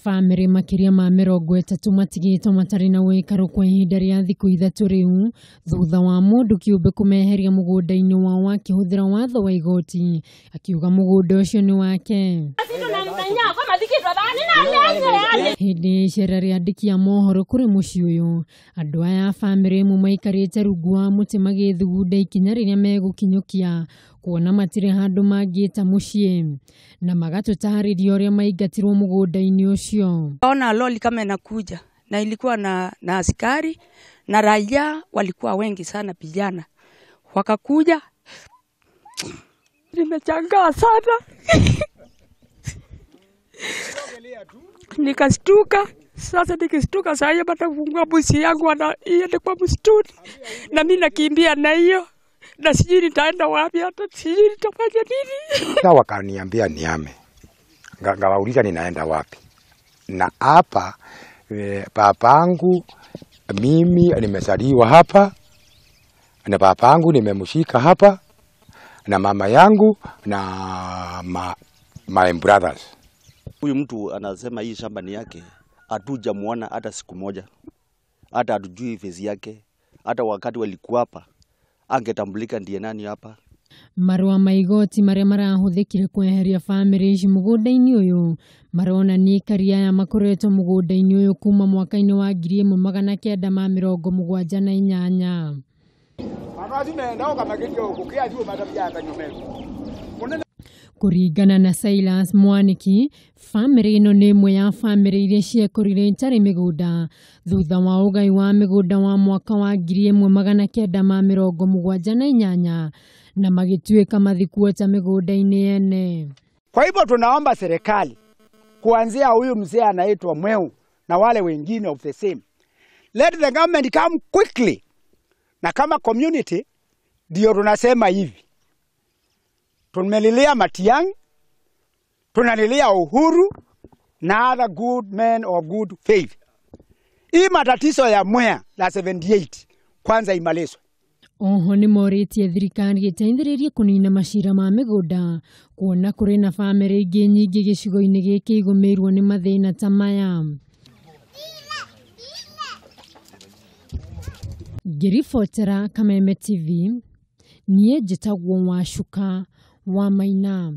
Bamĩrĩ makĩria ma 30 matigĩtwo matarĩ na wũikaro kwa ihinda rĩa thikũ 3 rĩu thutha wa mũndũ kĩũmbe kũmeheria mũgũnda-inĩ wao akĩhũthĩra watho wa igoti akiuga mũgũnda ũcio nĩ wake. Hĩndĩ icera rĩa andĩki a mohoro kũrĩ mũciĩ ũyũ, andũ aya a bamĩrĩ ĩmwe maikarĩte rungu wa mũtĩ magĩthugunda ikinya rĩrĩa megũkinyũkia kuona matirĩ handũ mangĩta mũciĩ na magatũtarĩria ũrĩa maingatirwo mũgũnda-inĩ ũcio. Ona lori kama inakuja na ilikuwa na askari na raia walikuwa wengi sana, vijana wakakuja. Nimechangaa sana nikastuka. Sasa nikistuka saa hiyo batafungua busi yangu iende kwa msituni, na mimi nakimbia na hiyo, na sijui nitaenda wapi, hata sijui nitafanya nini. Sasa wakaniambia niame, ngawauliza ninaenda wapi, na hapa papangu mimi nimezaliwa hapa, na papangu nimemshika hapa, na mama yangu na my brothers. Huyu mtu anasema hii shamba ni yake, hatujamuona hata siku moja, hata hatujui face yake, hata wakati walikuwa hapa angetambulika ndiye nani hapa. Marũa ma igoti marĩa marahũthĩkire kweheria bamĩrĩ ici mũgũnda-inĩ ũyũ maronania aikari aya makoretwo mũgũnda-inĩ ũyũ kuma mwaka-inĩ wa 1978. Kũringana na Silas Mwaniki, bamĩrĩ ĩno nĩ ĩmwe ya bamĩrĩ iria ciekorire itarĩ mĩgũnda thutha wa ũgai wa mĩgũnda wa mwaka wa 1978 na magĩtuĩka mathikuota mĩgũnda-inĩ yene. Kwa hivyo tunaomba serikali kuanzia huyu mzee anaitwa Mweu na wale wengine of the same, let the government come quickly. Na kama community ndio tunasema hivi, tumelilia Matiang'i, tunalilia Uhuru na other good men of good faith. Hii matatizo ya Mwea la 78 kwanza imalizwe. Oho nĩ morĩtie thirikari ĩteithĩrĩrie kũnina macira ma mĩgũnda kuona kũrĩ na bamĩrĩ ingĩ nyingĩ gĩcigo-inĩ gĩkĩ igũmĩirwo nĩ mathĩna ta maya. Ngĩribotera Kameme TV, niĩ njĩtagwo Wacuka wa Maina.